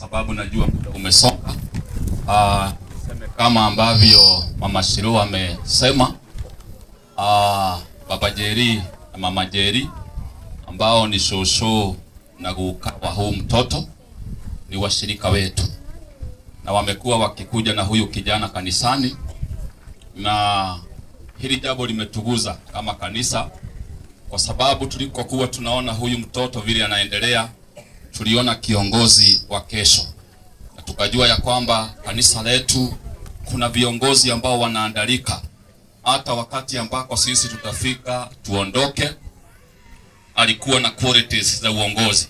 Sababu najua muda umesonga. Niseme kama ambavyo Mama Shiro amesema, Baba Jerry na Mama Jerry ambao ni shosho na guka wa huu mtoto ni washirika wetu na wamekuwa wakikuja na huyu kijana kanisani, na hili jambo limetuguza kama kanisa, kwa sababu tulikokuwa tunaona huyu mtoto vile anaendelea, tuliona kiongozi wa kesho, na tukajua ya kwamba kanisa letu kuna viongozi ambao wanaandalika hata wakati ambako sisi tutafika tuondoke. Alikuwa na qualities za uongozi,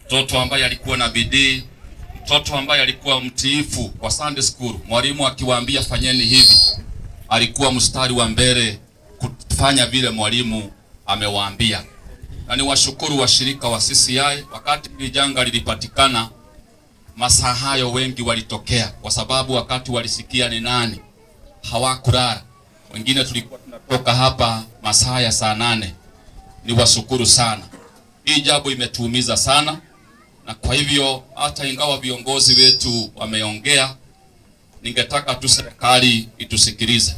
mtoto ambaye alikuwa na bidii, mtoto ambaye alikuwa mtiifu kwa Sunday school. Mwalimu akiwaambia fanyeni hivi, alikuwa mstari wa mbele kufanya vile mwalimu amewaambia. Na niwashukuru washirika wa CCI, wakati hili janga lilipatikana, masaa hayo wengi walitokea, kwa sababu wakati walisikia ni nani hawakulala. Wengine tulikuwa tunatoka hapa masaa ya saa 8. Niwashukuru sana, hii jambo imetuumiza sana, na kwa hivyo hata ingawa viongozi wetu wameongea, ningetaka tu serikali itusikilize.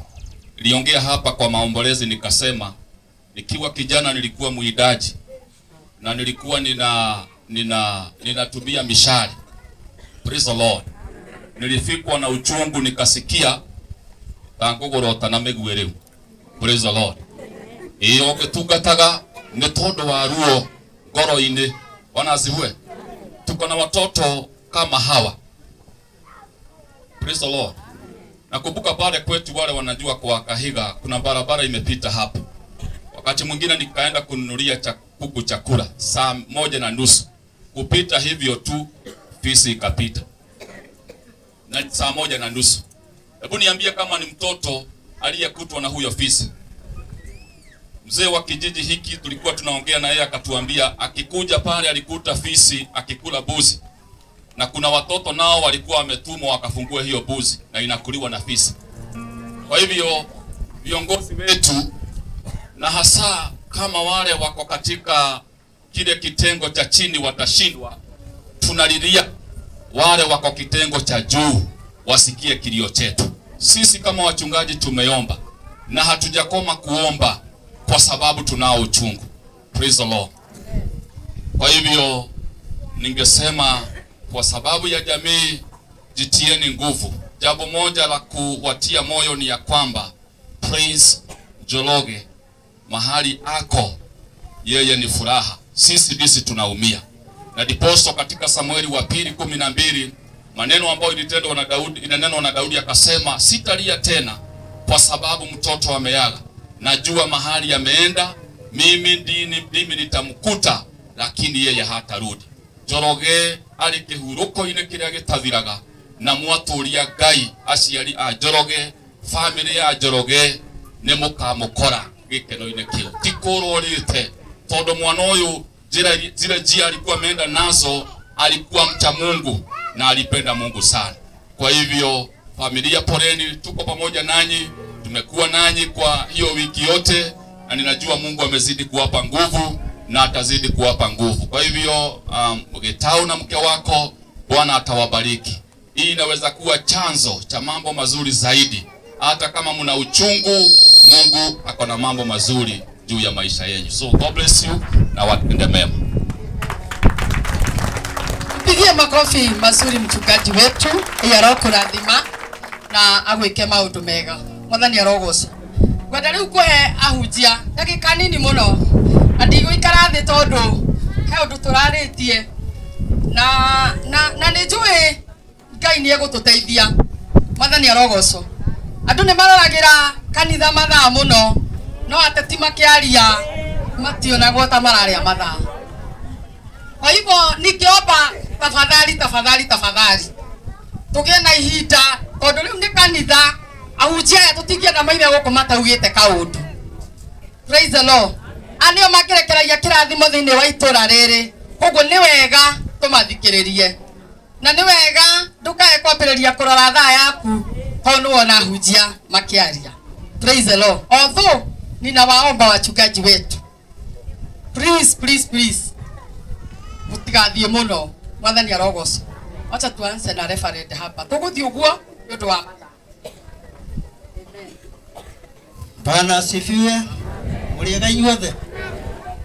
Niliongea hapa kwa maombolezi nikasema, nikiwa kijana nilikuwa mwindaji na nilikuwa ninatumia mishale. Praise the Lord. Nilifikwa na uchungu nikasikia tangũgũrota na mĩguĩ rĩu. Praise the Lord. Ĩĩ ũngĩtungataga nĩ tondũ wa ruo ngoro-inĩ. Bwana asifiwe. Tuko na watoto kama hawa. Praise the Lord. Nakumbuka pale kwetu wale wanajua kwa Kahiga kuna barabara imepita hapo. Wakati mwingine nikaenda kununulia kuku chakula saa 1:30. Kupita hivyo tu fisi ikapita. Na saa 1:30. Hebu niambie kama ni mtoto aliyekutwa na huyo fisi. Mzee wa kijiji hiki tulikuwa tunaongea na yeye akatuambia akikuja pale alikuta fisi akikula buzi. Na kuna watoto nao walikuwa wametumwa wakafungue hiyo buzi na inakuliwa na fisi. Kwa hivyo viongozi wetu na hasa kama wale wako katika kile kitengo cha chini watashindwa, tunalilia wale wako kitengo cha juu wasikie kilio chetu. Sisi kama wachungaji tumeomba na hatujakoma kuomba kwa sababu tunao uchungu. Praise the Lord. Kwa hivyo ningesema kwa sababu ya jamii, jitieni nguvu. Jambo moja la kuwatia moyo ni ya kwamba Praise Njoroge mahali ako, yeye ni furaha, sisi ndisi tunaumia. Na diposo katika Samueli wa pili 12 maneno ambayo ilitendwa na Daudi, inanenwa na Daudi akasema, sitalia tena kwa sababu mtoto ameaga, najua mahali ameenda, mimi ndini mimi nitamkuta, lakini yeye hatarudi. Njoroge ari kihuruko-inĩ kĩrĩa gĩtathiraga na mwatũria Ngai aciari a Njoroge, family ya Njoroge nĩ mũkamũkora gĩkeno-inĩ kĩu, ti kũrũrĩte tondũ mwana ũyũ zile njia alikuwa ameenda nazo, alikuwa mcha Mungu na alipenda Mungu sana. Kwa hivyo familia, poleni, tuko pamoja nanyi, tumekuwa nanyi kwa hiyo wiki yote, na ninajua Mungu amezidi kuwapa nguvu na atazidi kuwapa nguvu. Kwa hivyo Gitau na mke wako, Bwana atawabariki. Hii inaweza kuwa chanzo cha mambo mazuri zaidi. Hata kama mna uchungu, Mungu ako na mambo mazuri juu ya maisha yenu. So God bless you na watende mema. Pigie makofi mazuri mchungaji wetu arokũrathima na agwĩke maũndũ mega. Mwathani arogoca. Ngwenda rĩu kũhe ahunjia ndagĩka nini mũno na ndigũikara thĩ tondũ he ũndũ tũrarĩtie na nĩ njũĩ Ngai nĩ egũtũteithia. Mwathani arogocwo. Andũ nĩ maroragĩra kanitha mathaa mũno no ateti makĩaria mationagwo ta mararĩa mathaa. Kwa hivyo nikiomba tafadhali, tafadhali, tafadhali tũgĩe na ihinda tondũ rĩu nĩ kanitha ahunjia aya tũtingĩenda maime gũkũ mataugĩte kaũndũ. Praise the Lord. Aya nĩo makĩrekeragia kĩrathimo thĩinĩ wa itũra rĩrĩ, koguo nĩ wega tũmathikĩrĩrie na nĩ wega ndũkae kwambĩrĩria kũrora thaa yaku tondũ nĩ wona ahunjia makĩaria. Praise the Lord. Although ninawaomba wachungaji wetu, please, please, please, mũtigathiĩ mũno. Mwathani arogocwo. Wacha tuanze na referend hapa. Tũgũthiĩ ũguo nĩ ũndũ wa mathaa. Bwana asifiwe. Mũrĩega inyuothe.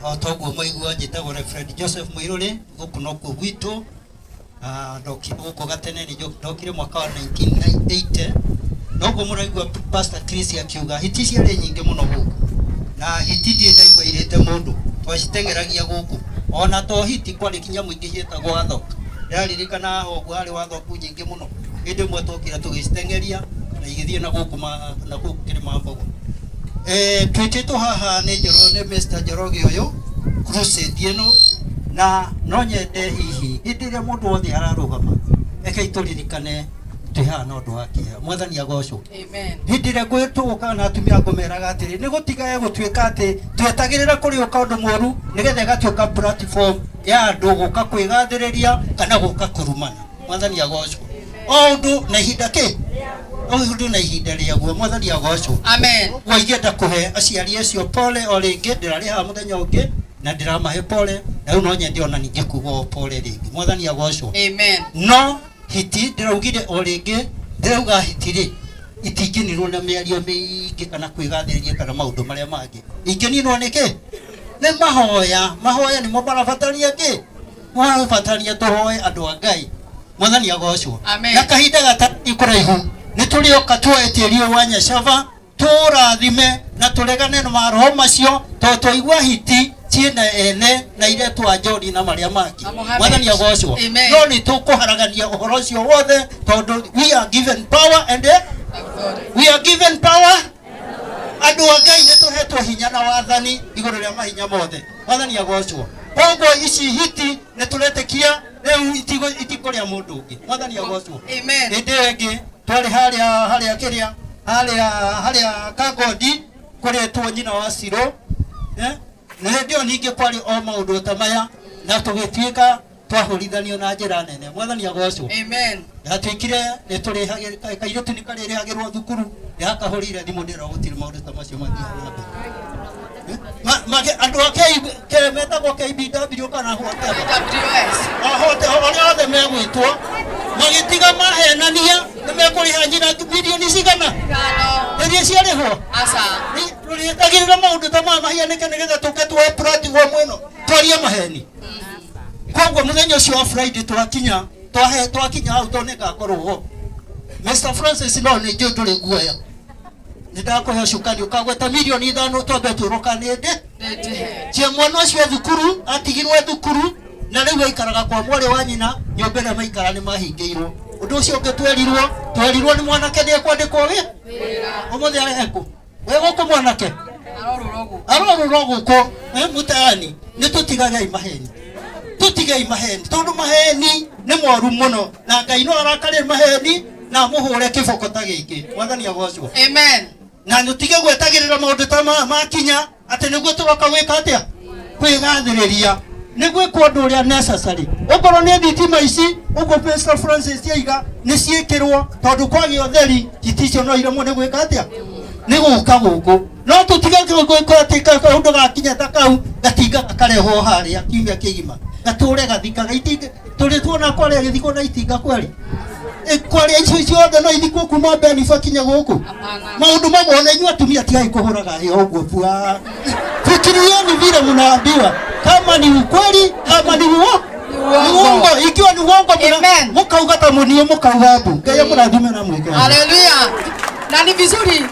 O toguo mwaigua njĩtagwo Reverend Joseph Muiruri, gũkũ nokuo gwitũ. Ndokire gũkũ gatene, nĩ ndokire mwaka wa 1980. Noguo mũraigua Pastor Chris akiuga hiti ciarĩ nyingĩ mũno gũkũ, na hiti ndirĩ ndaigua irĩte mũndũ, twaciteng'eragia gũkũ. Ona to hiti, kwarĩ kinya mũingĩ ciĩtagwo wathok. Ndĩraririkana haha ũguo harĩ wathoku nyingĩ mũno. Hĩndĩ ĩmwe twokire tũgĩciteng'eria na igĩthiĩ na gũkũ na gũkũ kĩrĩma mbogo. Twĩtĩtwo haha nĩ Njoro, nĩ Mr. Njoroge ũyũ crusade ĩno, na no nyende hihi hĩndĩ ĩrĩa mũndũ wothe ararũgama, rekei tũririkane twĩ haha na ũndũ wa kĩeha. Mwathani agocwo. Amen. Hĩndĩ ĩrĩa tũgũkaga na atumia ngũmeraga atĩrĩ, nĩ gũtigage gũtuĩka atĩ twetagĩrĩra kũrĩũka ũndũ mũru nĩgetha ĩgatuĩka platform ya andũ gũka kwĩgathĩrĩria kana gũka kũrumana. Mwathani agocwo. O ũndũ na ihinda kĩ? O ũndũ na ihinda rĩaguo. Mwathani agocwo. Amen. Ũguo ingĩenda kũhe aciari acio pole o rĩngĩ, ndĩrarĩ haha mũthenya ũngĩ na ndĩramahe pole, na rĩu no nyende ona ningĩ kuga o pole rĩngĩ. Mwathani agocwo. Amen. No hiti ndĩraugire o rĩngĩ, ndĩrauga hiti rĩ itingĩninwo na mĩario mĩingĩ kana kwĩgathĩrĩria kana maũndũ marĩa mangĩ. Ingĩninwo nĩ kĩ? Nĩ mahoya. Mahoya nĩmo marabatania kĩ? Marabatania tũhoe andũ a Ngai. Mwathani agocwo. Amen. Na kahinda gatarĩ kũraihu nĩ tũrĩoka tuoe tĩri ũyũ wa Nyacaba, tũrathime na tũregane na maroho macio, tondũ twaigua hiti ciĩna ene na iretwo Njori na marĩa mangĩ. Na Mohammed. Mwathani agocwo. Amen. No nĩ tũkũharagania ũhoro ũcio wothe, tondũ we are given power and we are given power. Andũ a Ngai nĩ tũhetwo hinya na wathani igũrũ rĩa mahinya mothe. Mwathani agocwo. Koguo ici hiti nĩ tũretĩkia rĩu itikũrĩa mũndũ ũngĩ. Mwathani agocwo. Amen. Hĩndĩ ĩyo ĩngĩ twarĩ harĩa harĩa kĩrĩa harĩa harĩa Kangodi kũretwo nyina wa Ciro, na hĩndĩ ĩyo ningĩ kwarĩ o maũndũ ta maya, na tũgĩtuĩka twahũrithanio na njĩra nene. Mwathani agocwo. Amen. Ndatuĩkire nĩ tũrĩhagĩra kairĩtu nĩ karĩrĩhagĩrwo thukuru, nĩgakahũrĩire thimũ ndĩrwo gũtirĩ maũndũ ta macio mathiaga na mbere. Andũ a K metagwo KBW kana whatever. KWS. Ahote arĩa othe megwĩtwo magĩtiga mahenania nĩ mekũrĩha nyina milioni cigana Ithano. iria ciarĩhwo. Aca. Tũrĩetagĩrĩra maũndũ ta maya mahianĩke nĩgetha tũke tuoe platform ĩno twarie maheni. Koguo mũthenya ũcio wa Friday twakinya hau tondũ nĩngakorwo ho. Mr Francis no nĩ njũĩ ndũrĩ guoya. Nĩ ndakũhe cukani ũkagweta milioni 5 twambe twĩrwo nĩ ndĩ. Nĩ Cia mwana ũcio thukuru atigirwo thukuru na rĩu aikaraga kwa mwarĩ wa nyina, nyũmba ĩrĩa maikara nĩ mahingĩirwo. Ũndũ ũcio ũngĩ twerirwo nĩ mwanake nĩ ekwandĩkwo wĩ ũmũthĩ arehe kũ? Wĩ gũkũ mwanake? Arorũra gũkũ. Arorũra gũkũ. Mũtaani, nĩ tũtigagei maheni. Tũtigei maheni tondũ maheni nĩ moru mũno, na Ngai no arakarĩre maheni na amũhũre kĩboko ta gĩkĩ. Mwathani agocwo. Amen. Na nĩũtige gwetagĩrĩra maũndũ ta maya makinya atĩ nĩguo tũroka gwĩka atĩa? Kwĩgathĩrĩria. Nĩ gwĩkwo ũndũ ũrĩa necessary. Okorwo nĩ thitima ici, ũguo Pastor Francis aiga, nĩ ciĩkĩrwo, tondũ kwagĩa ũtheri, hiti icio no iremwo nĩ gwĩka atĩa? Nĩ gũka gũkũ. No tũtige gwĩka atĩ kaũndũ gakinya ta kau, gatinga gakarehwo harĩa kiumia kĩgima. Gatũre gathikaga itinga. Tũrĩ tuona kwarĩa gĩthiko na itinga kweri. Kwarĩa icio ciothe no ithikwo kuma Benifa kinya gũkũ. Hapana. Maũndũ mamwe ona inyuĩ atumia tigai kũhũraga hĩa ũguo bua. Fikirieni vile mnaambiwa, kama ni ukweli kama ni uongo. Ni Ni uongo. Ikiwa ni uongo Amen. mukauga ta munio mukauga mbu. Ngai amũrathime na mwĩke wega. Haleluya. Na ni vizuri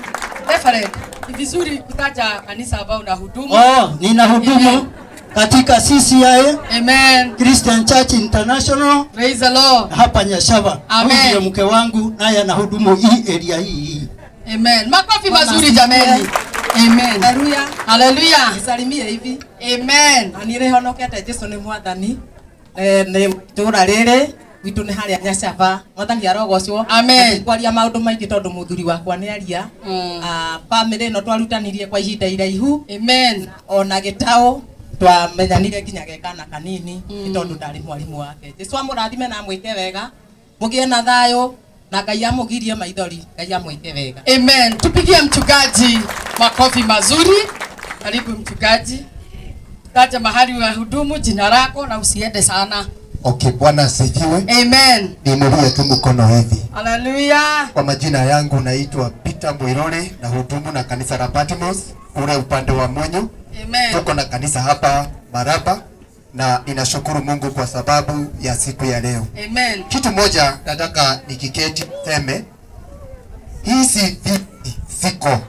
Reverend, ni vizuri kutaja kanisa ambao unahudumu. Oh, ninahudumu Amen. katika CCI Amen. Christian Church International Praise the Lord. hapa Nyashaba. Amen. Huyu ndiye mke wangu naye anahudumu hii area hii hii. Amen. Makofi Bwana mazuri asifiwe. jameni. Amen. Haleluya. Haleluya. Nisalimie hivi. Amen. Na nĩ rĩhonokete Jesu nĩ mwathani. Nĩ itũũra rĩrĩ gwitũ nĩ harĩa Nyacaba. Mwathani arogocwo. Amen. Kwaria maũndũ maingĩ tondũ mũthuri wakwa nĩ aria. Family ĩno twarutanirie kwa ihinda iraihu. Amen. Ona gĩtaũ twamenyanire nginya ge kana kanini nĩ tondũ ndarĩ mwarimũ wake. Jesu amũrathime na amwĩke wega. Mũgĩe na thayũ na Ngai amũgirie maithori, Ngai amwĩke wega. Amen. Tupigie mchungaji makofi mazuri. Karibu mchungaji. Taja mahali wa hudumu, jina lako na usiende sana. Okay, Bwana asifiwe. Amen. Niinulie tu mkono hivi. Haleluya. Kwa majina yangu naitwa Peter Mwirore na hudumu na kanisa la Patmos kule upande wa Munyu. Amen. Tuko na kanisa hapa Maraba na ninashukuru Mungu kwa sababu ya siku ya leo. Amen. Kitu moja nataka nikiketi seme, hizi viti ziko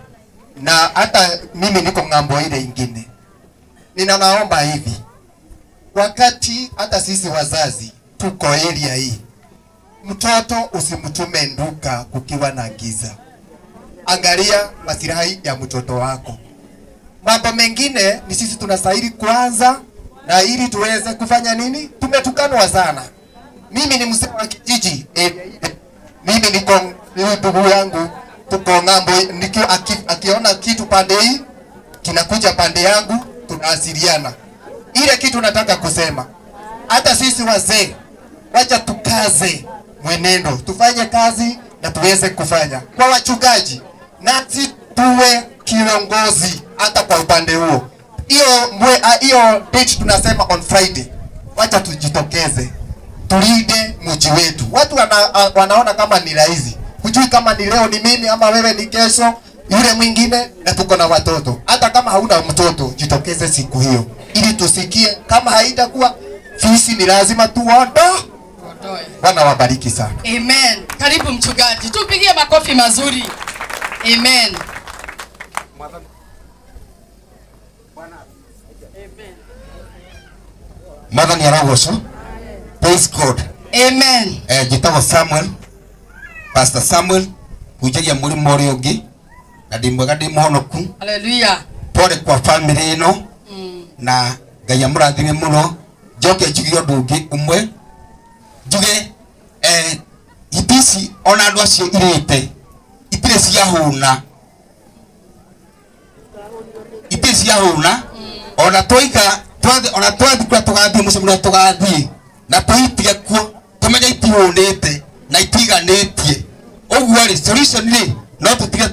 na hata mimi niko ng'ambo ile ingine. Ninaomba hivi, wakati hata sisi wazazi tuko area hii, mtoto usimtume nduka kukiwa na giza. Angalia masilahi ya mtoto wako. Mambo mengine ni sisi tunastahili kwanza, na ili tuweze kufanya nini? Tumetukanwa sana. Mimi ni mzee wa kijiji mimi niko ndugu yangu tuko ng'ambo, akiona kitu pande hii kinakuja pande yangu, tunaasiliana. Ile kitu nataka kusema, hata sisi wazee wacha tukaze mwenendo, tufanye kazi na tuweze kufanya. Kwa wachungaji, nasi tuwe kiongozi hata kwa upande huo. Hiyo date tunasema on Friday, wacha tujitokeze tulinde mji wetu. Watu wanaona kama ni rahisi, hujui kama ni leo ni mimi ama wewe ni kesho yule mwingine, na tuko na watoto. Hata kama hauna mtoto, jitokeze siku hiyo ili tusikie. Kama haitakuwa fisi, ni lazima tuondoe. Bwana wabariki sana. Amen. Karibu mchungaji, tupigie makofi mazuri. Amen. Mwathani arogocwo. Praise God. Amen. Njĩtagwo Samuel, Pastor Samuel, hunjagia mũrĩmo ũrĩa ũngĩ, na ndĩ mwega, ndĩ mũhonoku. Hallelujah. Pole kwa family ĩno, na Ngai amũrathime mũno. Njoke njuge ũndũ ũngĩ ũmwe, njuge hiti ici ona andũ acio irĩte itirĩ ciahũna, itirĩ ciahũna. Ona twoiga ona twathiĩ kũrĩa tũgathiĩ mũcemanio tũgathiĩ na tũitige kuo, tũmenye itihũnĩte na itiganĩtie. Ũguo rĩ, solution rĩ no tũtige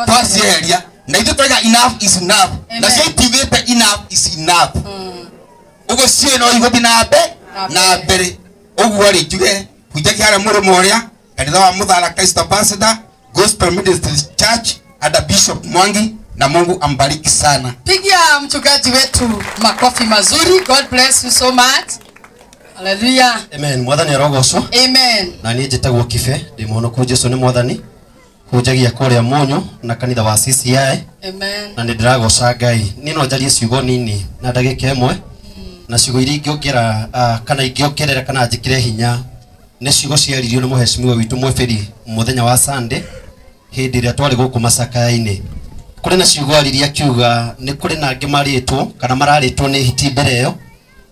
twacieheria, na ithuĩ twaiga enough is enough, na cio itiugĩte enough is enough. Ũguo cio no igũthiĩ na mbere. Ũguo rĩ, njuge hunjagia harĩa mũrĩmo ũrĩa kanitha wa Mũthara Christ Ambassador Gospel Ministries Church under Bishop Mwangi, na Mungu ambariki sana. Pigia mchungaji wetu makofi mazuri. God bless you so much. Hallelujah. Amen. Mwathani arogocwo. Amen. Na niĩ njĩtagwo Kibe, ndĩ mũhonoku, Jesũ nĩ Mwathani. Hunjagia kũrĩa Mũnyũ na kanitha wa CCI. Amen. Na nĩ ndĩragoca Ngai. Niĩ no njarie ciugo nini na ndagĩka ĩmwe, na ciugo iria ingĩongera, kana ingĩongerera kana njĩkĩre hinya nĩ ciugo ciaririo nĩ mũheshimiwa witũ Mweberi mũthenya wa Sunday hĩndĩ ĩrĩa twarĩ gũkũ macakaya-inĩ. Kũrĩ na ciugo aririe akiuga nĩ kũrĩ na angĩ marĩtwo kana mararĩtwo nĩ hiti mbere ĩyo,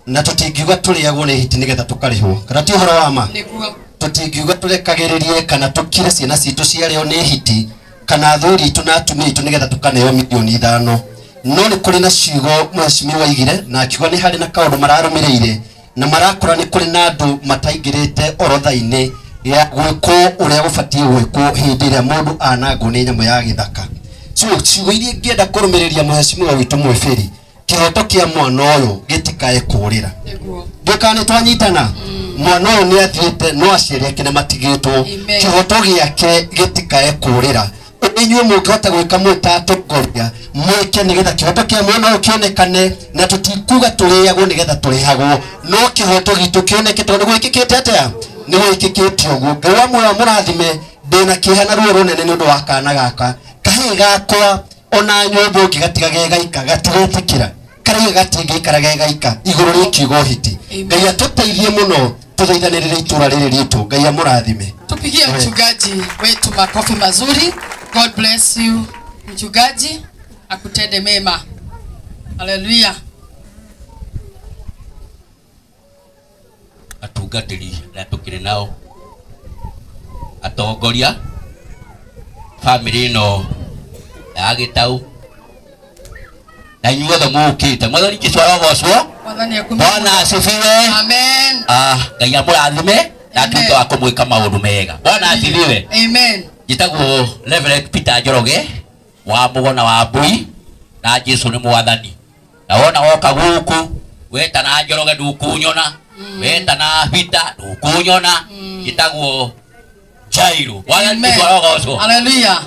na tũtingiuga tũrĩagwo nĩ hiti nĩgetha tũkarĩhwo, kana ti ũhoro wa ma? Nĩguo. Tũtingiuga tũrekagĩrĩrie kana tũkire ciana citũ ciarĩo nĩ hiti kana athuri aitũ na atumia aitũ nĩgetha tũkaneo milioni 5. No nĩ kũrĩ na ciugo mheshimiwa aigire na akiuga nĩ harĩ na kaũndũ mararũmĩrĩire na marakora nĩ kũrĩ na andũ mataingĩrĩte orodha-inĩ ya gwĩkwo ũrĩa gũbatiĩ gwĩkwo hĩndĩ ĩrĩa mũndũ anangwo nĩ nyamũ ya gĩthaka. So ciugo iria ingĩenda kũrũmĩrĩria mheshimiwa witũ Mweberi, kĩhoto kĩa mwana ũyũ gĩtikae kũũrĩra. Ndiũĩ kana nĩ twanyitana? Mwana ũyũ nĩ athiĩte no aciari ake nĩ matigĩtwo, kĩhoto gĩake gĩtikae kũũrĩra. Inyuĩ mũngĩhota gwĩka mwĩ ta atongoria, mwĩke nĩgetha kĩhoto kĩa mwana ũyũ kĩonekane, na tũtikuga tũrĩagwo nĩgetha tũrĩhagwo, no kĩhoto gitũ kĩoneke, tondũ gwĩkĩkĩte atĩa? Nĩ gwĩkĩkĩte ũguo. Ngai wa muoyo amũrathime. Ndĩna kĩeha na ruo rũnene nĩ ũndũ wa kana gaka, kahĩĩ gakwa ona nyũmba ũngĩgatiga ge gaika gatigwĩtĩkĩra, karĩa gatingĩikara ge gaika igũrũ rĩa kiugo hiti. Ngai atũteithie mũno, tũthaithanĩrĩre itũra rĩrĩ ritũ. Ngai amũrathime. Tupigie mchungaji wetu makofi mazuri. God bless you mchungaji, akutende mema. Hallelujah. Atungatĩri arĩa tũkĩrĩ nao, atongoria family ĩno ya Gĩtau, na inyuothe mũkĩte. Mwathani Jesũ arogocwo. Mwathani akumio. Bwana asifiwe. Amen. Ngai amũrathime na atuĩke wa kũmwĩka maũndũ mega. Bwana asifiwe. Amen. Njĩtagwo Reverend Peter Njoroge wa Mũgona wa Mbui, na Jesũ nĩ Mwathani. Na wona woka gũkũ wetana Njoroge ndũkũnyona, Wetana Peter ndukunyona, njĩtagwo Jairo. Mwathani Amen. Jesu arogocwo. Hallelujah.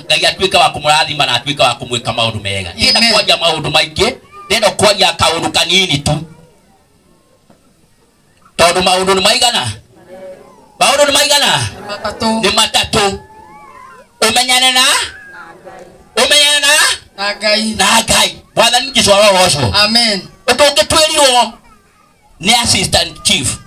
Ngai atuĩke wa kũmũrathima na atuĩke wa kũmwĩka maũndũ mega. Ndĩrenda Amen. kwaria maũndũ maingĩ, ndĩrenda kwaria kaũndũ kanini tu, tondũ maũndũ nĩ maigana, maũndũ nĩ maigana, matatũ, nĩ matatũ. Ũmenyane na, ũmenyane na na Ngai, na Ngai. Mwathani Jesu arogocwo. Amen. Ũndũ ũngĩ twĩrirwo nĩ assistant chief,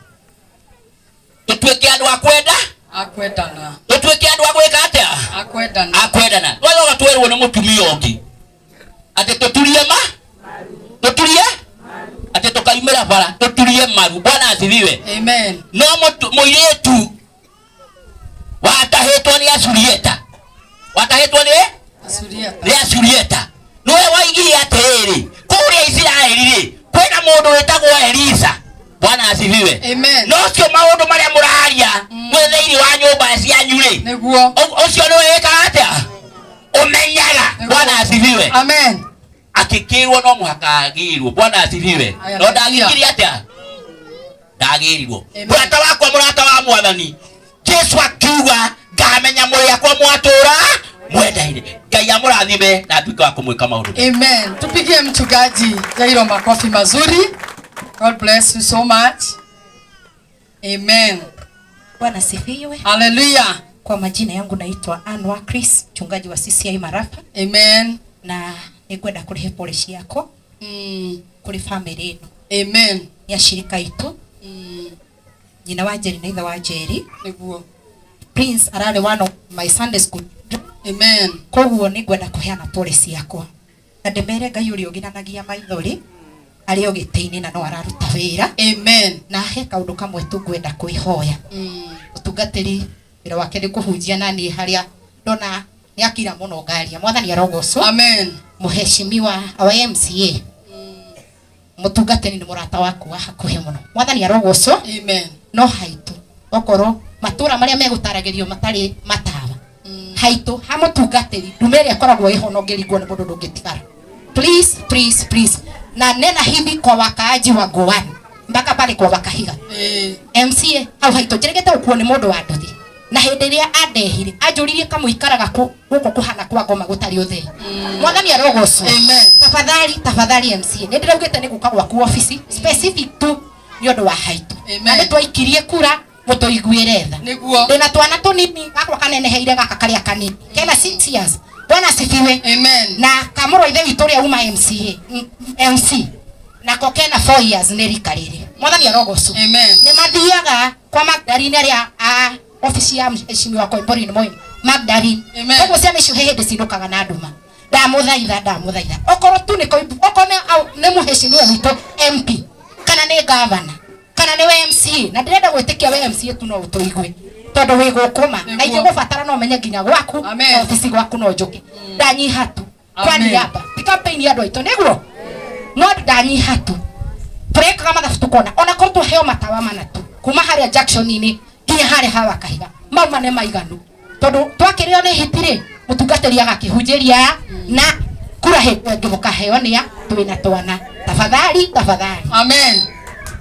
tũtuĩke andũ a kwenda, akwendana, tũtuĩke andũ a gwĩka atĩa? Akwendana, akwendana. Twacoka twerwo nĩ mũtumia ũngĩ atĩ tũturie ma, tũturie atĩ tũkaumĩra bara tũturie maru. Bwana asifiwe. Amen. No mũirĩtu watahĩtwo nĩ Asurieta, watahĩtwo nĩ Asurieta, nĩ Asurieta, nĩwe waigire atĩrĩrĩ, kũrĩa Isiraeli rĩ kwĩna mũndũ wĩtagwo Elisa. Bwana asifiwe. Amen. No ũcio maũndũ marĩa mũraria mwĩ thĩinĩ wa nyũmba cianyu rĩ, nĩguo ũcio nĩwe wĩkaga atĩa? Ũmenyaga. Bwana asifiwe. Amen. Akĩkĩrwo no mũhaka agĩrwo. Bwana asifiwe. Aya, No ndagĩkire atĩa? Ndagĩrirwo. Amen. Mũrata wakwa, mũrata wa Mwathani Jesu akiuga ngamenya mũrĩ akwa mwatũra mwendaine. Ngai amũrathime na atuĩke wa kũmwĩka maũndũ. Amen. Tupigie mchungaji Jairo makofi mazuri. God bless you so much. Amen. Bwana sifiwe. Hallelujah. Kwa majina yangu naitwa Anwa Chris, mchungaji wa CCI Marafa. Amen. Na nĩngwenda kũrehe pole ciakwa kũrĩ family ĩno. Amen. Nĩ ashirika aitũ. Nyina wa Njeri na ithe wa Njeri. Nĩguo. Prince ararĩ one of my Sunday school. Amen. Koguo nĩngwenda kũheana pole ciakwa. Na ndĩmere Ngai ũrĩa ũgiranagia maithori arĩ o gĩtĩ-inĩ na no araruta wĩra. Amen. Na he kaũndũ kamwe tu ngwenda kwĩhoya. Mũtungatĩri wĩra wake nĩ kũhunjia na niĩ harĩa ndona nĩ akira mũno ngaria. Mwathani arogocwo. Amen. Mũheshimiwa wa MCA. Mũtungatĩri nĩ mũrata waku wa hakuhĩ mũno. Mwathani arogocwo. Amen. No haitũ okorwo matũra marĩa megũtaragĩrio matarĩ matawa. Haitũ ha mũtungatĩri ndume ĩrĩa ĩkoragwo ĩho no ngĩringwo nĩ mũndũ ndũngĩtigara. Please, please, please. Na nena hivi kwa wakaaji wa Goan mpaka pale kwa Wakahiga. MCA hau haitũ njĩrĩgĩte gũkuo nĩ mũndũ wa nduthi. Na hĩndĩ ĩrĩa andehire anjũririe kamũikaraga kũ gũkũ kũhana kwa ngoma gũtarĩ ũtheri. Mwathani arogocwo. Amen. Tafadhali, tafadhali MCA nĩ ndĩraugĩte nĩ gũka gwaku ofici specific tu nĩ ũndũ wa haitũ. Na nĩ twaikirie kura mũtũiguĩre tha. Nĩguo. Ndĩna twana tũnini gakwa kaneneheire gaka karĩa kanini kena 6 years. Bwana asifiwe. Amen. Na kamũrũ ithe witũ ũrĩa uma MCA, MC nako kena 4 years nĩ rika rĩrĩ. Mwathani arogocwo. Amen. Nĩ mathiaga kwa Magdalene arĩa a ofici ya mheshimiwa Koimbũri nĩ moĩ Magdalene. Amen. Koguo ciana icio he hĩndĩ cinũkaga na nduma. Ndamũthaitha, ndamũthaitha. Okorwo tu nĩ Koimbũri, okorwo nĩ mũheshimiwa witũ MP kana nĩ governor kana nĩ we MCA, na ndĩrenda gwĩtĩkia we MCA tu no ũtũigue tondũ wĩ gũkũ ma na ingĩgũbatara no menye nginya gwaku na ofici gwaku no njũke. Ndanyiha tu kwa niaba ti campaign ya andũ aitũ nĩguo, no ndanyiha tu tũrekaga mathabu tukona ona korwo twaheo matawa mana tu kuma harĩa junction-inĩ nginya harĩa ha Wakahiga mau mane maiganu tondũ twakĩrĩo nĩ hiti rĩ mũtungatĩri agakĩhunjĩria aya na kura hĩndĩ ĩngĩ mũkaheo nĩ a twĩna twana. Tafadhali, tafadhali. Amen.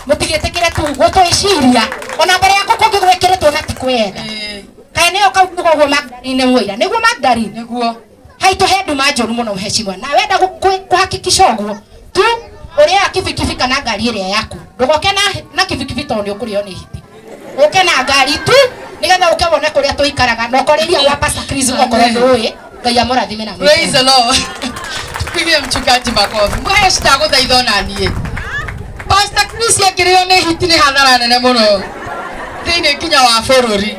Mũtigĩtĩkĩre tu gũtwĩciria ona mbere yaku kũngĩgwĩkĩrĩtwo na ti kwenda. Kaĩ nĩyo kauga ũguo Magdalene mũira nĩguo Magdalene nĩguo haitũ he nduma njũru mũno mheshimiwa na wenda kũhakikisha ũguo tu ũrĩa kibikibi kana ngari ĩrĩa yaku ndũgoke na kibikibi tondũ nĩ ũkũrĩo nĩ hiti ũke na ngari tu nĩgetha ũke wone kũrĩa tũikaraga na ũkorĩria gwa Pastor Chris okorwo ndũĩ. Ngai amũrathime na mwĩke. Praise the Lord. Tupigie mchungaji makofi. Mhesh ndagũthaitha ona niĩ. Pastor Chris akĩrĩo nĩ hiti nĩ hathara nene mũno thĩinĩ nginya wa bũrũri.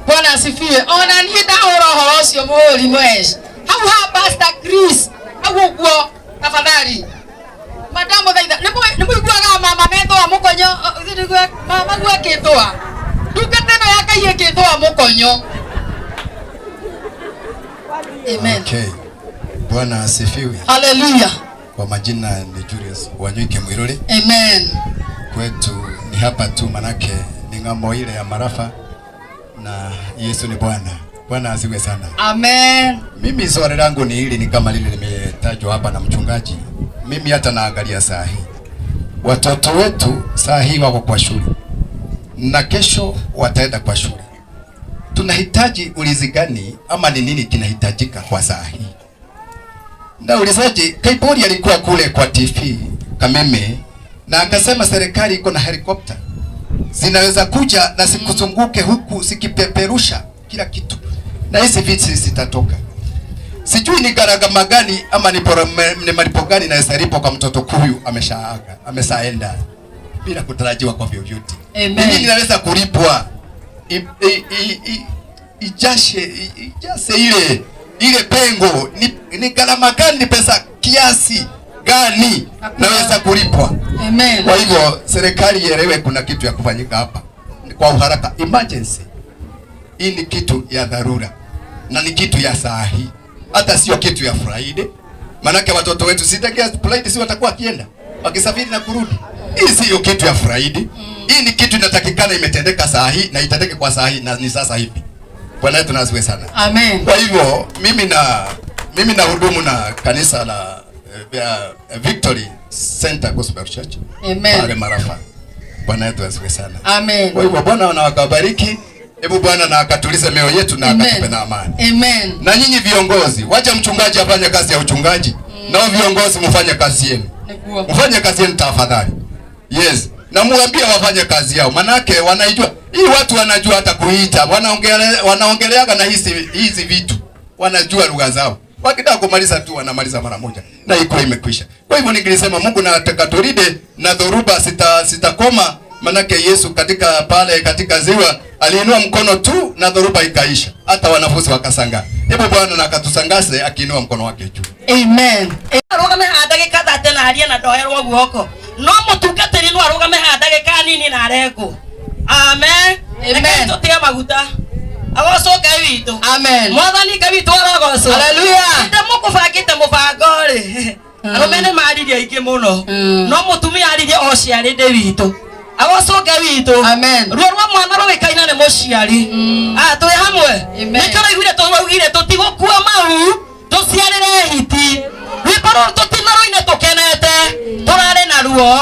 Bwana asifiwe. Ona niĩ ndahũra ũhoro ũcio mũhũri Mhesh. Hau ha Pastor Chris hau ũguo tafadhali. Madamũthaitha nĩ mũiguaga mama methũa mũkonyo, mama guo akĩthũa. Ndungata ĩno ya Ngai ĩkĩthũa mũkonyo. Amen. Okay. Bwana asifiwe. Hallelujah. Kwa majina ni Julius Wanyoike Mwiruri. Amen. Kwetu ni hapa tu manake ni ng'ambo ile ya Marafa na Yesu ni Bwana. Bwana asifiwe sana. Amen. Mimi swali langu ni hili, ni kama lile limetajwa hapa na mchungaji. Mimi hata naangalia saa hii. Watoto wetu saa hii wako kwa shule na kesho wataenda kwa shule. Tunahitaji ulinzi gani ama ni nini kinahitajika kwa saa hii? Na ulizaji, Kaibori alikuwa kule kwa TV Kameme na akasema serikali iko na helikopta zinaweza kuja na sikuzunguke huku zikipeperusha kila kitu, na hizi viti zitatoka. Sijui ni gharama gani ama ni ni malipo gani naweza lipo kwa mtoto huyu ameshaaga, ameshaenda bila kutarajiwa kwa vyovyote. Amen. Ni nini naweza kulipwa ijase ile pengo? Ni gharama gani, ni pesa kiasi gani naweza kulipwa? Amen. Kwa hivyo serikali ielewe kuna kitu ya kufanyika hapa kwa uharaka, emergency. Hii ni kitu ya dharura na ni kitu ya saa hii, hata sio kitu ya Friday. Manake watoto wetu sitakia Friday, si watakuwa wakienda wakisafiri na kurudi. Hii sio kitu ya Friday. Hii ni kitu inatakikana imetendeka saa hii na itendeke kwa saa hii na ni sasa hivi. Bwana wetu na asifiwe sana. Amen. Kwa hivyo mimi na hudumu na kanisa la Victory Center Gospel Church. Amen. Pale Marafa. Bwana wetu asifiwe sana. Amen. Kwa hivyo Bwana na akabariki. Hebu Bwana na akatulize mioyo yetu na akatupe na amani. Amen. Na nyinyi viongozi, wacha mchungaji afanye kazi ya uchungaji. Nao viongozi mfanye kazi yenu. Mfanye kazi yenu tafadhali. Yes. Na muambie wafanye kazi yao. Manake wanaijua. Hii watu wanajua hata kuita. Wanaongeleaga na hizi vitu. Wanajua lugha zao. Wakitaka kumaliza tu wanamaliza mara moja. Na iko imekwisha. Kwa hivyo ningelisema Mungu na atakatulinde na dhoruba sitakoma. Manake Yesu katika pale katika ziwa aliinua mkono tu na dhoruba ikaisha. Hata wanafunzi wakashangaa. Hebu Bwana na akatusangaze akiinua mkono wake juu. Amen. Arugame ha ndagika thate na arie na ndoherwo guoko. No mutungatĩri no arugame ha ndagika nini na arengwo. Amen. Amen. Tutige maguta. Agocwo Ngai witũ. Amen. Mwathani Ngai witũ arogocwo. Hallelujah. Ndĩ mũkũbangĩte mũbango rĩ. Arũme nĩ maririe aingĩ mũno. No mũtumia aririe o ciarĩ ndĩ witũ. Agocwo Ngai witũ. Amen. Ruo rwa mwana rũgĩkaina nĩ mũciari. Twĩ hamwe. Nĩkĩo ũraiguire tũraugire tũtigũkua mau tũciarĩre hiti. Rwĩmbo rũrũ tũtinarũine tũkenete. Tũrarĩ na ruo.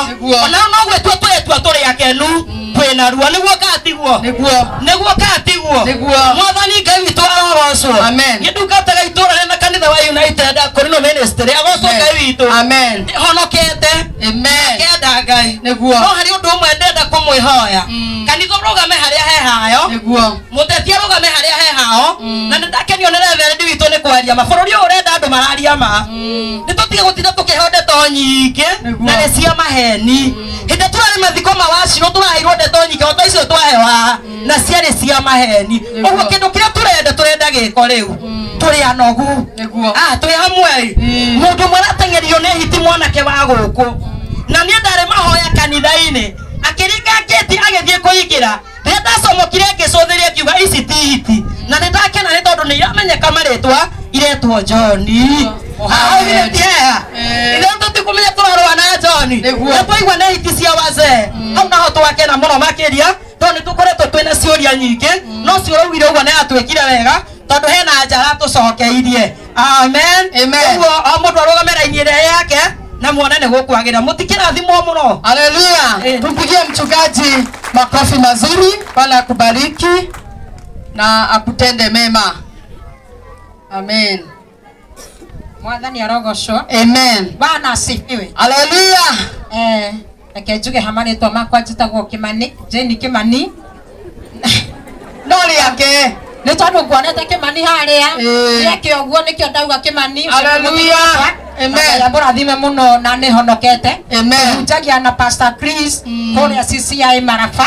Ona no gwĩtua tũretua tũrĩ akenu. Twĩna ruo. Nĩguo katiguo. Nĩguo katiguo. Mwathani Ngai witũ arogocwo. Amen. Niĩ ndungataga itũũra rĩna kanitha wa United Akorino Ministry. Agocwo Ngai witũ. Amen. Honokete. Amen. Kenda Ngai. Nĩguo. No harĩ ũndũ ũmwe ndenda kũmwĩhoya. Kanitha ũrũgame harĩa he hayo. Nĩguo. Mũteti arũgame harĩa he hao. Na nĩndakenio nĩ reverend witũ nĩ kwaria ma. Bũrũri ũyũ ũrenda andũ mararia ma. Nĩtũtige gũtinda tũkĩheo ndeto nyingĩ na nĩ cia maheni. Hĩndĩ tũrarĩ mathiko ma Wacirũ tũraheirwo ndeto nyingĩ o ta icio twahewa na ciarĩ cia maheni. Ũguo kĩndũ kĩrĩa tũrenda gĩko rĩu. Tũrĩ anogu. Twĩ hamwe. Mũndũ ũmwe arateng'erio nĩ hiti mwanake wa gũkũ. Na niĩ ndarĩ mahoya kanitha-inĩ. Akĩringa ngĩti agĩthiĩ kũingĩra. Rĩrĩa ndacomokire ngĩcũthĩrĩria ngiuga ici ti hiti. Na nĩ ndakena nĩ tondũ nĩ iramenyeka marĩtwa iretwo John. Augire ti heha. Ithuĩ tũtikũmenya tũrarũa na John. Na twaigua nĩ hiti cia wazee. Hau naho twakena mũno makĩria tondũ nĩ tũkoretwo twĩna ciũria nyingĩ. No cio ũraugire ũguo nĩ atwĩkire wega tondũ hena njara tũcokeirie. Amen. Ũguo o mũndũ arũgame raini ĩrĩa yake na muone nĩ gũkwagĩra. Mũtikĩrathimwo mũno. Haleluya. Tumpigie mchungaji makofi mazuri. Bwana akubariki na akutende mema. Amen. Mwathani arogocwo. Amen. Bwana asifiwe. Haleluya. Reke njuge ha marĩtwa makwa njĩtagwo Kimani, Jane Kimani. No rĩake. Nĩ tondũ nguonete Kimani harĩa. Rĩake ũguo nĩkĩo ndauga Kimani. Haleluya. Amen. Mũrathime mũno na nĩ honokete. Amen. Hunjagia na Pastor Chris kũrĩa CCI Marafa.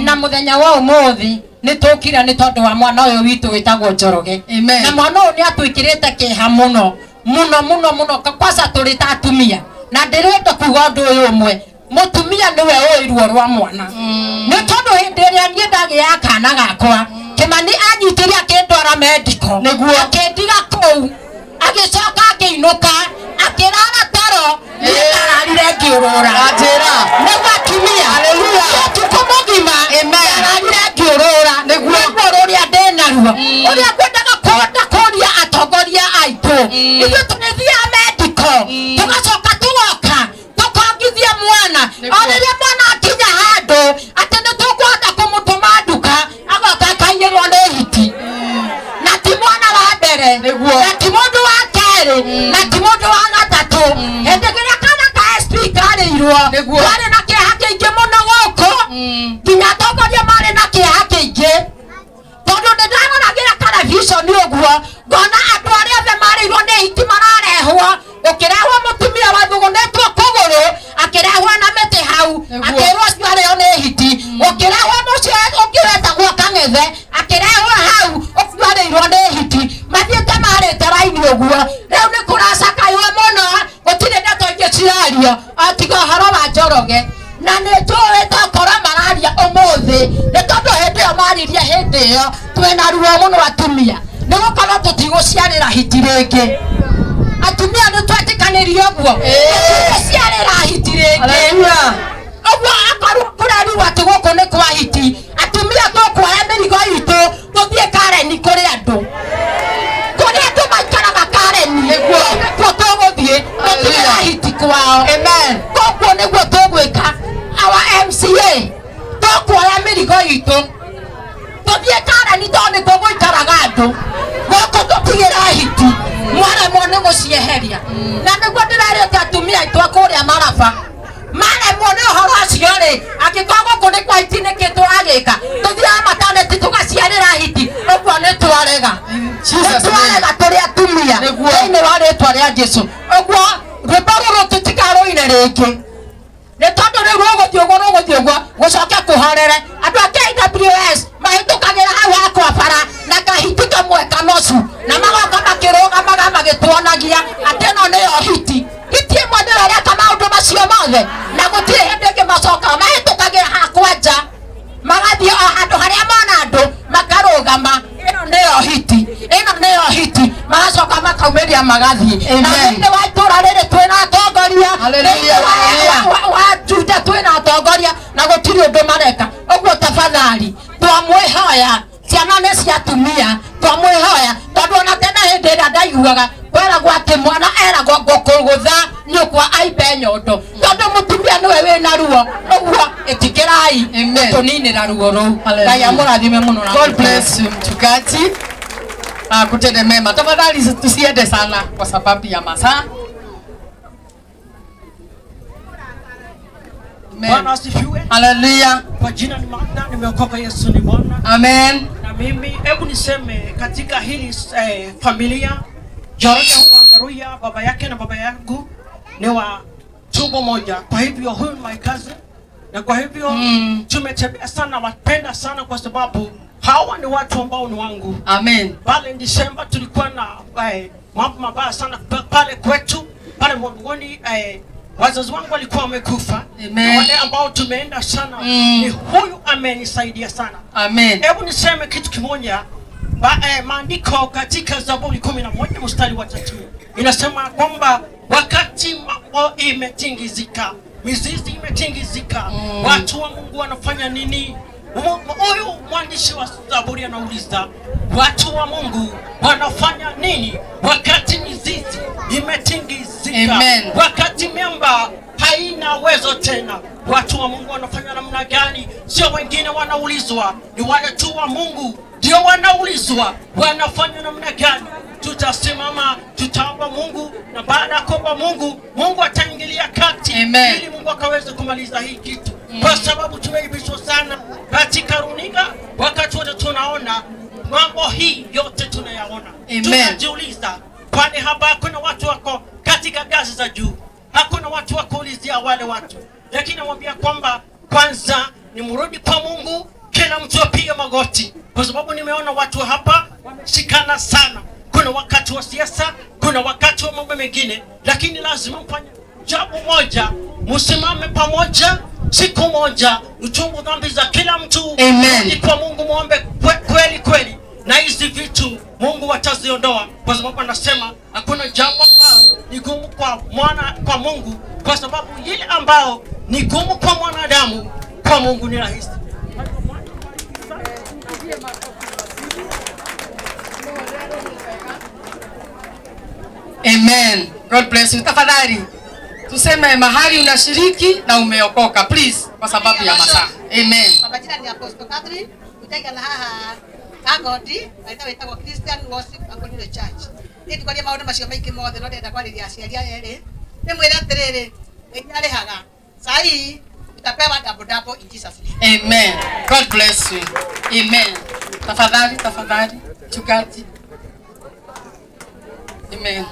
Na mũthenya wa ũmũthĩ nĩ tũkire nĩ tondũ wa mwana ũyũ witũ wĩtagwo Njoroge. Amen. Na mwana ũyũ nĩ atwĩkĩrĩte kĩeha mũno. Mũno mũno mũno kwanza tũrĩ ta atumia. Na ndĩrenda kuga ũndũ ũyũ ũmwe. Mũtumia nĩwe ũĩ ruo rwa mwana. Nĩ tondũ hĩndĩ ĩrĩa niĩ ndagĩaga kana gakwa, Kimani anyitire akĩndwara medical. Nĩguo. Akĩndiga kũu. Agĩcoka akĩinũka, akĩrara toro, niĩ ndararire ngĩũrũra. Anjĩra. Nĩguo atumia. Haleluya. Ũtukũ mũgima. Amen. Ndararire ngĩũrũra. Nĩguo. Nĩguo rũrĩa ndĩnaruo. Ũrĩa ngwendaga kũria atongoria aitũ. Ithuĩ tũgĩthiaga medical. Tũgacoka tũgoka. Tũkongithia mwana. kerĩ na ti mũndũ wa gatatũ. Hĩndĩ ĩrĩa kana ka SP karĩirwo kwarĩ na kĩeha kĩingĩ mũno gũkũ, nginya atongoria marĩ na kĩeha kĩingĩ, tondũ nĩ ndaroragĩra television ũguo ngona andũ arĩa othe marĩirwo nĩ hiti mararehwo, gũkĩrehwo mũtumia wathũgũnĩtwo kũgũrũ akĩrehwo na mĩtĩ hau akĩrwo ũcio arĩo nĩ hiti, gũkĩrehwo mũcio ũngĩ wetagwo Kang'ethe akĩrehwo hau ũcio arĩirwo nĩ hiti, mathiĩte marĩte raini ũguo. Rĩu nĩ kũracakaywo mũno, gũtirĩ ndeto ingĩ cirario tiga ũhoro wa Njoroge, na nĩ njũĩ tokorwo mararia ũmũthĩ nĩ tondũ hĩndĩ ĩyo maririe hĩndĩ ĩyo twĩna ruo mũno atumia, nĩ gũkorwo tũtigũciarĩra hiti rĩngĩ. Atumia nĩ twetĩkanĩrie ũguo, tũtigũciarĩra hiti rĩngĩ. Ũguo akorwo kũrerirwo atĩ gũkũ nĩ kwa hiti, atumia tũkuoya mĩrigo itũ tũthiĩ Kareni kũrĩ andũ, kũrĩa andũ maikaraga Kareni nĩkuo tũgũthiĩ tũtigĩra hiti kwao. Koguo nĩguo tũgwĩka our MCA, tũkuoya mĩrigo itũ tũthiĩ Kareni tondũ nĩkuo gũikaraga andũ, gũkũ tũtigĩra hiti mwaremwo nĩ gũcieheria. Na nĩguo ndĩrerĩte atumia aitũ a kũrĩa Maraba maremwo nĩ ũhoro ũcio rĩ, angĩkorwo gũkũ nĩ kwa hiti nĩkĩ tũragĩka, tũthiaga mataneti tũgaciarĩra hiti, ũguo nĩ twarega, nĩ twarega tũrĩ atumia thĩinĩ wa rĩtwa rĩa Jesũ. Ũguo rwĩmbo rũrũ tũtikarũine rĩngĩ, nĩ tondũ rĩu rũgũthiĩ ũguo rũgũthiĩ ũguo gũcoke kũhorere. Andũ a KWS mahĩtũkagĩra hau hakwa bara na kahiti kamwe kanocu, na magoka makĩrũgamaga magĩtuonagia atĩ ĩno nĩyo hiti. Hiti ĩmwe nĩyo ĩreka maũndũ macio mothe, na gũtirĩ hĩndĩ ĩngĩ macokaga, mahĩtũkagĩra hakwa nja magathiĩ o handũ harĩa mona andũ makarũgama, ĩno nĩyo hiti, ĩno nĩyo hiti, magacoka makaumĩria magathiĩ. Na thĩinĩ wa itũũra rĩrĩ twĩna atongoria, thĩinĩ wa Juda twĩna atongoria, na gũtirĩ ũndũ mareka. Ũguo tafadhali twamwĩhoya, ciana nĩ cia atumia, twamwĩhoya tondũ ona tene hĩndĩ ĩrĩa ndaiguaga kweragwo atĩ mwana eragwo ngũkũgũtha nyũkwa aimbe nyondo, tondũ mũtumia nĩwe wĩna ruo. Ũguo ĩtĩkĩrai gũtũninĩra ruo rũu. Ngai amũrathime mũno na God bless you mchungaji, akutende mema. Tafadhali tusiende sana kwa sababu ya masaa. Bwana asifiwe. Haleluya. Kwa jina ni Magda, nimeokoka, Yesu ni Bwana. Amen. Na mimi hebu niseme katika hili familia Njoroge huangaruya baba yake na baba yangu ni wa tumbo moja. Kwa hivyo huyu ni my cousin, na kwa hivyo tumetembea sana, wapenda sana kwa sababu hawa ni watu ambao ni wangu. Amen. Pale December tulikuwa na mambo mabaya sana pale kwetu, pale Mwangoni, wazazi wangu walikuwa wamekufa. Amen. Na wale ambao tumeenda sana ni huyu amenisaidia sana. Amen. Hebu niseme kitu kimoja. Maandiko katika Zaburi 11 mstari wa 3 inasema kwamba wakati mambo imetingizika, mizizi imetingizika, watu wa Mungu wanafanya nini? Huyu mwandishi wa Zaburi anauliza watu wa Mungu wanafanya nini wakati mizizi imetingizika? Amen. Wakati miamba haina uwezo tena, watu wa Mungu wanafanya namna gani? Sio wengine wanaulizwa, ni wale tu wa Mungu ndio wanaulizwa wanafanya namna gani. Tutasimama, tutaomba Mungu, na baada ya kuomba Mungu, Mungu ataingilia kati ili Mungu akaweze kumaliza hii kitu. Kwa sababu tumeibishwa sana katika runinga, wakati wote tunaona mambo hii yote tunayaona. Tunajiuliza, kwani hapa hakuna watu wako katika ngazi za juu? Hakuna watu wa kuulizia wale watu. Lakini namwambia kwamba kwanza ni mrudi kwa Mungu, kila mtu apige magoti, kwa sababu nimeona watu hapa wameshikana sana. Kuna wakati wa siasa, kuna wakati wa mambo mengine, lakini lazima mfanye jambo moja, msimame pamoja siku moja, mtubu dhambi za kila mtu. Amen. Kwa Mungu muombe kweli kweli, na hizi vitu Mungu ataziondoa, kwa sababu anasema hakuna jambo ambalo ni gumu kwa mwana, kwa Mungu, kwa sababu ile ambao ni gumu kwa mwanadamu, kwa Mungu ni rahisi. Amen. God bless you. Tafadhali tuseme mahali unashiriki na umeokoka, please, kwa sababu ya masaa. Amen. Kwa majina ni Apostle Catherine, kutega na haha Kagodi, naita wetagwo Christian Worship Akonile Church. Niĩ ndikwaria maũndũ macio maingĩ mothe, no ndĩrenda kwarĩria aciari aya erĩ. Ndĩmwĩre atĩrĩrĩ, Ngai nĩarĩhaga. Sai utapewa double double in Jesus name. Amen. God bless you. Amen. Tafadhali, tafadhali, mchungaji. Amen.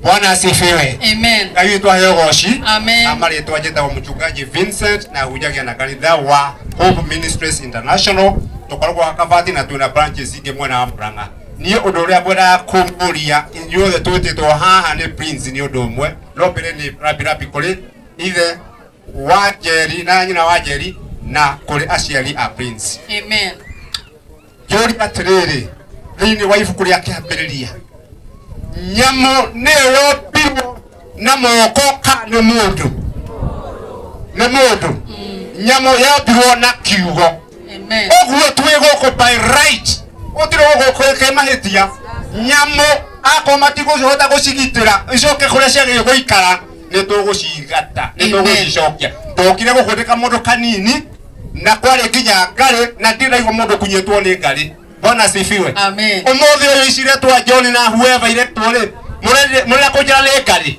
Bwana asifiwe. Amen. Ngai witũ aheo goci. Amen. Na marĩtwa njĩtagwo mũchungaji Vincent na hunjagia na kanitha wa Hope Ministries International tũkoragwo Kabati na twĩna branches ingĩ mwena wa Murang'a. Niĩ ũndũ ũrĩa ngwendaga kũmũria inyuothe twĩtĩtwo haha nĩ Prince nĩ ũndũ ũmwe, no mbere nĩ rambi rambi kũrĩ ithe wa Njeri na nyina wa Njeri na kũrĩ aciari a Prince. Amen. Njũria atĩrĩrĩ, thĩinĩ wa ibuku rĩa kĩambĩrĩria nyamũ nĩyo yombirwo na moko kana nĩ mũndũ? Nĩ mũndũ. Nyamũ yombirwo na kiugo. Amen. Ũguo twĩ gũkũ by right, gũtirĩ gũkũ kwĩ mahĩtia. Nyamũ akorwo matigũhota gũcigitĩra icoke kũrĩa ciagĩrĩirwo gũikara, nĩ tũgũcigata, nĩ tũgũcicokia. Ndokire gũkũ ndĩ kamũndũ kanini na kwarĩ nginya ngarĩ na ndiraigua mũndũ kunyĩtwo nĩ ngarĩ. Bwana asifiwe. Amen. Ũmũthĩ ũyũ iciretwo John na whoever iretwo rĩ, mũrenda kũnjĩra nĩ ngarĩ?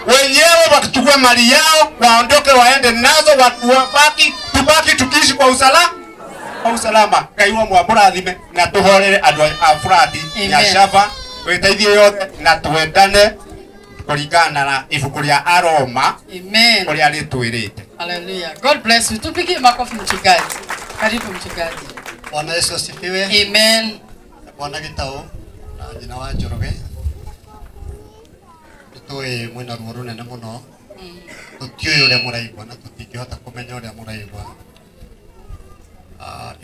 Wenyewe wakichukua mali yao waondoke waende nazo, watu wabaki, tubaki tukiishi kwa usalama, kwa usalama. Ngai wa mwamũrathime na tũhorere andũ a Furati Amen. Nyashava twĩteithie yothe na twendane kũringana na ibuku rĩa Aroma Amen. ũrĩa rĩtwĩrĩte. Hallelujah. God bless you. Tupigie makofi mchungaji. Karibu mchungaji. Bwana Yesu asifiwe. Amen. Bwana Gitau na nyina wa Njoroge nĩtũĩ mwĩna ruo rũnene mũno, tũtiũĩ ũrĩa mũraigua na tũtingĩhota kũmenya ũrĩa mũraigua.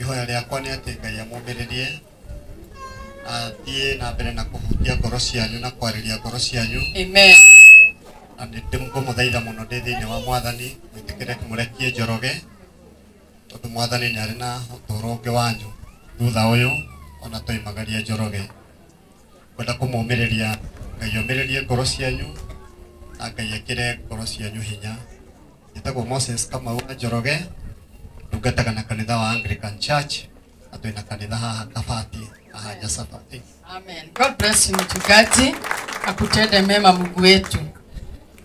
Ihoya rĩakwa nĩ atĩ Ngai amũmĩrĩrie na athiĩ na mbere na kũhutia ngoro cianyu na kwarĩria ngoro cianyu. Amen. Na nĩ ndĩmũthaitha mũno ndĩ thĩinĩ wa Mwathani mwĩtĩkĩre mũrekie Njoroge tondũ Mwathani nĩ arĩ na ũtũũro ũngĩ wanyu thutha ũyũ ona tũimagaria Njoroge. Ngwenda kũmũmĩrĩria Ngai omĩrĩrie ngoro cianyu na Ngai ekĩre ngoro cianyu hinya. Njĩtagwo Moses Kamau wa Njoroge, ndungataga na kanitha wa Anglican Church na twĩna kanitha haha Kabati haha Nyasaba. Amen. God bless you mchungaji. Akutende mema Mungu wetu.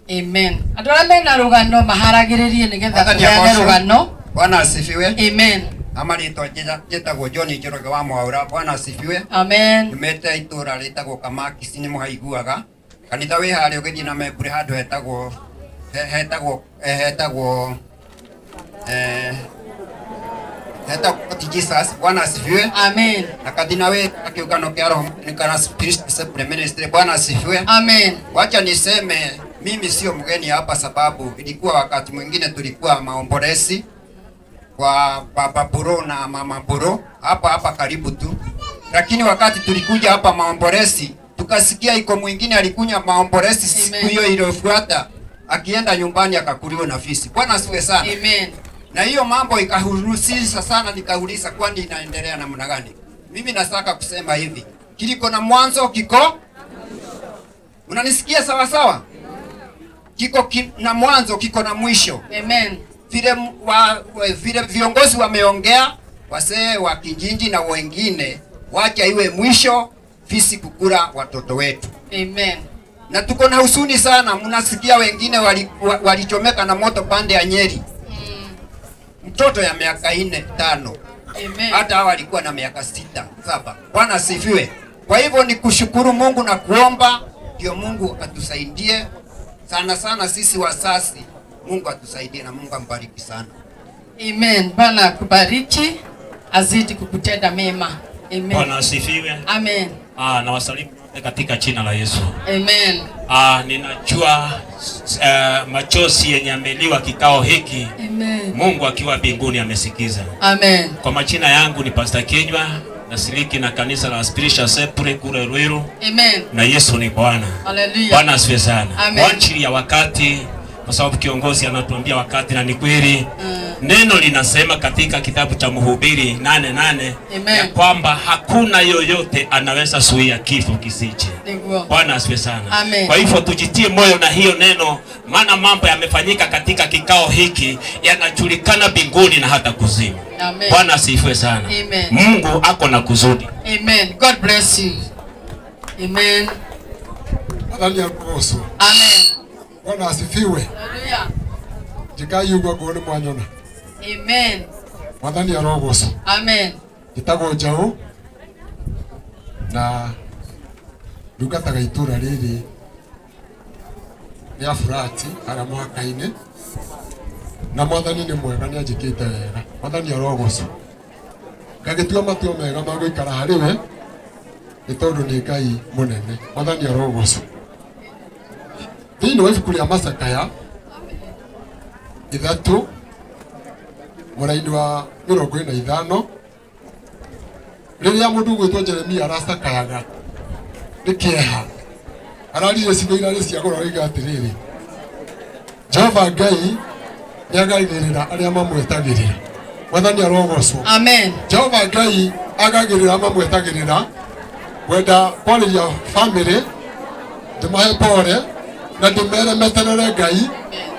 Amen. Andũ arĩa mena rũgano maharagĩrĩrie nĩgetha Mwathani tũheane agocwo. rũgano. Bwana asifiwe. Amen. Amarĩtwa njĩtagwo John Njoroge wa Mwaura. Bwana asifiwe. Amen. Nyumĩte itũũra rĩtagwo Kamakisi nĩ mũhaiguaga. Kanitha wĩ harĩa ũgĩthiĩ na Membure handũ hetagwo hetagwo hetagwo hetagwo Jesus. Bwana asifiwe. Amen. Na kathina wĩ kĩũngano kĩa Roho nĩ kana Spirit Assembly Ministry. Bwana asifiwe. Amen. Wacha niseme mimi sio mgeni hapa, sababu ilikuwa wakati mwingine tulikuwa maombolezi kwa baba Buro na mama Buro hapa hapa karibu tu, lakini wakati tulikuja hapa maombolezi tukasikia iko mwingine alikunya maombolezi siku hiyo iliyofuata akienda nyumbani akakuliwa na fisi. Bwana asifiwe sana. Amen. Na hiyo mambo ikahurusisha sana, nikauliza kwani inaendelea namna gani? Mimi nataka kusema hivi, kiliko na mwanzo kiko, unanisikia sawa sawa? Kiko na mwanzo kiko na mwisho. Amen. Vile vile viongozi wameongea, wasee wa kijiji na wengine, wacha iwe mwisho fisi kukula watoto wetu. Amen. Na tuko na husuni sana, mnasikia wengine walichomeka na moto pande ya Nyeri. Mtoto ya miaka 4, 5. Amen. Hata hawa walikuwa na miaka 6, 7. Bwana asifiwe. Kwa hivyo ni kushukuru Mungu na kuomba ndio Mungu atusaidie sana sana sisi wasasi. Mungu atusaidie na Mungu ambariki sana. Amen. Bwana akubariki, azidi kukutenda mema. Amen. Bwana asifiwe. Amen. Na wasalimu katika jina la Yesu. Amen. Ninajua machozi yenye ameliwa kikao hiki. Amen. Mungu akiwa mbinguni amesikiza. Amen. Kwa majina yangu ni Pastor Kinywa, nashiriki na kanisa la Spiritual Assembly kule Ruiru. Amen. Na Yesu ni Bwana. Hallelujah. Bwana asifiwe sana. Amen. Kwa ajili ya wakati kwa sababu kiongozi anatuambia wakati, na ni kweli neno linasema katika kitabu cha Mhubiri 8:8 Amen. ya kwamba hakuna yoyote anaweza zuia kifo kisije. Niguo. Bwana asifiwe sana. Amen. Kwa hivyo tujitie moyo na hiyo neno, maana mambo yamefanyika katika kikao hiki yanajulikana mbinguni na hata kuzimu. Amen. Bwana asifiwe sana. Amen. Mungu ako na kusudi. Amen. God bless you. Amen. Mwathani arogocwo. Amen. Bwana asifiwe. Hallelujah. Njikai ũguo ngorwo nĩ mwanyona. Amen. Mwathani arogocwo. Amen. Njĩtagwo Njaũ na ndungataga itũra rĩrĩ rĩa Burati harĩa mũhaka-inĩ, na Mwathani nĩ mwega, nĩ anjĩkĩte wega. Mwathani arogocwo. Ngagĩtua matua mega ma gũikara harĩ we nĩ tondũ nĩ Ngai mũnene. Mwathani arogocwo. Thĩinĩ wa ibuku rĩa Macakaya 3 mũraini wa 45, rĩrĩa mũndũ ũgwĩtwo Jeremia aracakayaga nĩ kĩeha, ararire ciugo irarĩ cia goro, aroiga atĩrĩrĩ, Jehova Ngai nĩagagĩrĩra arĩa mamwetagĩrĩra. Mwathani arogocwo. Amen. Jehova Ngai agagĩrĩra mamwetagĩrĩra. Ngwenda kwarĩria bamĩrĩ, ndĩmahe pore na ndĩmere meterere Ngai,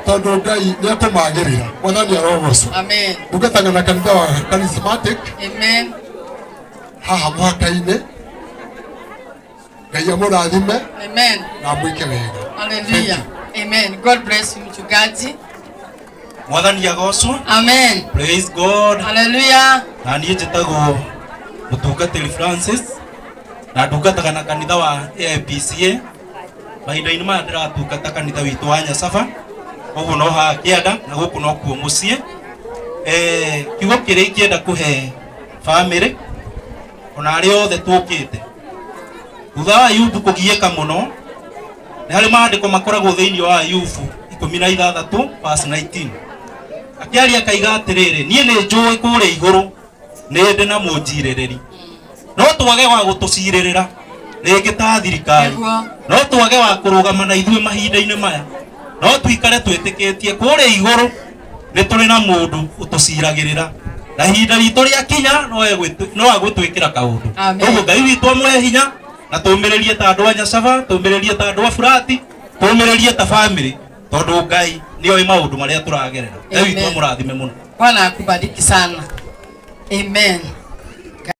tondũ Ngai nĩekũmagĩrĩra. Mwathani arogocwo. Amen. Ndungataga na kanitha wa Charismatic Amen. haha mũhaka-inĩ. Ngai amũrathime Amen. na amwĩke wega. Hallelujah. Amen. God bless you, mchungaji. Mwathani agocwo. Amen. Praise God. Hallelujah. Na niĩ njĩtagwo mũtungatĩri Francis na ndungataga na kanitha wa AIPCA. Mahinda-inĩ maya ndĩratungata kanitha witũ wa Nyacaba, koguo no haha kĩanda na gũkũ nokuo mũciĩ. Kiugo kĩrĩa ingĩenda kũhe bamĩrĩ ona arĩa othe tũkĩte thutha wa Ayubu kũgiĩka mũno, nĩ harĩ maandĩko makoragwo thĩinĩ wa Ayubu 16 verse 19, akĩaria akaiga atĩrĩrĩ, niĩ nĩ njũĩ kũrĩa igũrũ nĩ ndĩ na mũnjirĩrĩri, no twage wa gũtũcirĩrĩra rĩngĩ ta thirikari, no twage wa kũrũgama na ithuĩ mahinda-inĩ maya, no tuikare twĩtĩkĩtie kũrĩa igũrũ nĩ tũrĩ na mũndũ ũtũciragĩrĩra, na ihinda ritũ rĩakinya no agũtwĩkĩra kaũndũ. Amen. Ũguo Ngai witũ amũhe hinya na tũmĩrĩrie ta andũ a Nyacaba, tũmĩrĩrie ta andũ a Burati, tũmĩrĩrie ta bamĩrĩ, tondũ Ngai nĩoĩ maũndũ marĩa tũragerera. Ngai witũ Amen. amũrathime mũno. Bwana akubariki sana. Amen.